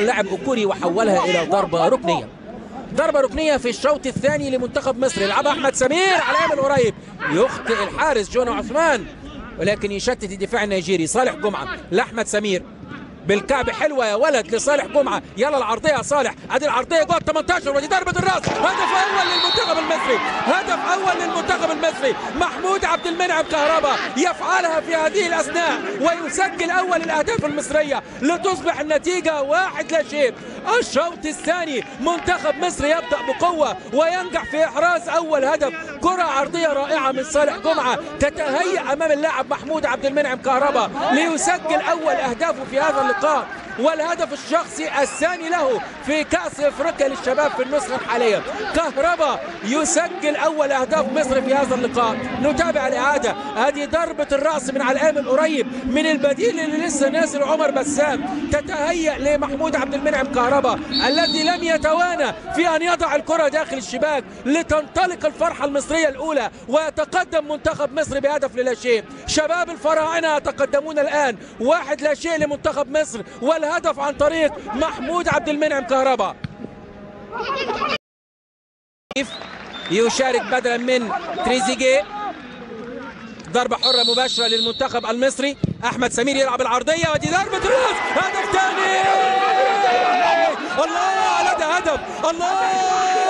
اللاعب أوكوري وحولها إلى ضربة ركنية. ضربة ركنية في الشوط الثاني لمنتخب مصر، يلعبها أحمد سمير على الأيمن قريب، يخطئ الحارس جونا عثمان ولكن يشتت الدفاع النيجيري. صالح جمعة لأحمد سمير بالكعب، حلوة يا ولد لصالح جمعة، يلا العرضية يا صالح، ادي العرضية جوه 18 ودي ضربة الراس، هدف أول للمنتخب المصري، هدف أول للمنتخب المصري، محمود عبد المنعم كهربا يفعلها في هذه الأثناء ويسجل أول الأهداف المصرية لتصبح النتيجة 1-0. الشوط الثاني منتخب مصر يبدأ بقوة وينجح في إحراز أول هدف، كرة عرضية رائعة من صالح جمعة تتهيأ أمام اللاعب محمود عبد المنعم كهربا ليسجل أول أهدافه في هذا اللقاء والهدف الشخصي الثاني له في كأس افريقيا للشباب في النسخة الحالية. كهربا يسجل أول أهداف مصر في هذا اللقاء. نتابع الإعادة، هذه ضربة الرأس من على القائم القريب من البديل اللي لسه نازل عمر بسام، تتهيأ لمحمود عبد المنعم كهربا الذي لم يتوانى في أن يضع الكرة داخل الشباك لتنطلق الفرحة المصرية الأولى ويتقدم منتخب مصر بهدف للا شيء. شباب الفراعنة يتقدمون الآن 1-0 لمنتخب مصر، والهدف عن طريق محمود عبد المنعم كهربا. يشارك بدلا من تريزيجيه. ضربة حرة مباشرة للمنتخب المصري، أحمد سمير يلعب العرضية ودي ضربة راس، هدف ثاني، الله على ده هدف، الله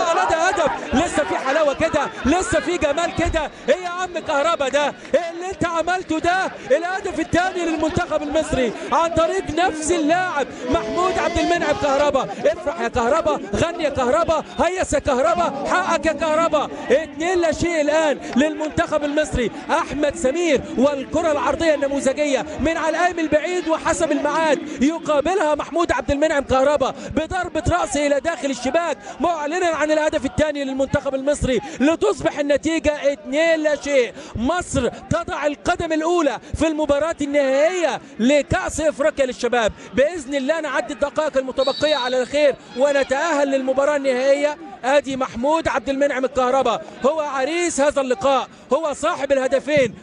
على ده هدف، لسه في حلاوة كده، لسه في جمال كده، ايه يا عم كهربا ده؟ ايه اللي انت عملته ده؟ الهدف الثاني للمنتخب المصري عن طريق نفس اللاعب محمود عبد المنعم كهربا. افرح يا كهربا، غني يا كهربا، هيص يا كهربا، حقك يا كهربا. 2-0 الآن للمنتخب المصري. أحمد سمير والكرة العرضية النموذجية من على القائم البعيد وحسب الميعاد يقابلها محمود عبد المنعم كهربا بضربة رأس إلى داخل الشباك معلنا عن الهدف الثاني للمنتخب المصري لتصبح النتيجة 2-0. مصر تضع القدم الأولى في المباراة النهائية لكأس إفريقيا للشباب. بإذن الله نعدي الدقائق المتبقية على الخير ونتأهل للمباراة النهائية. ادي محمود عبد المنعم الكهربا هو عريس هذا اللقاء، هو صاحب الهدفين.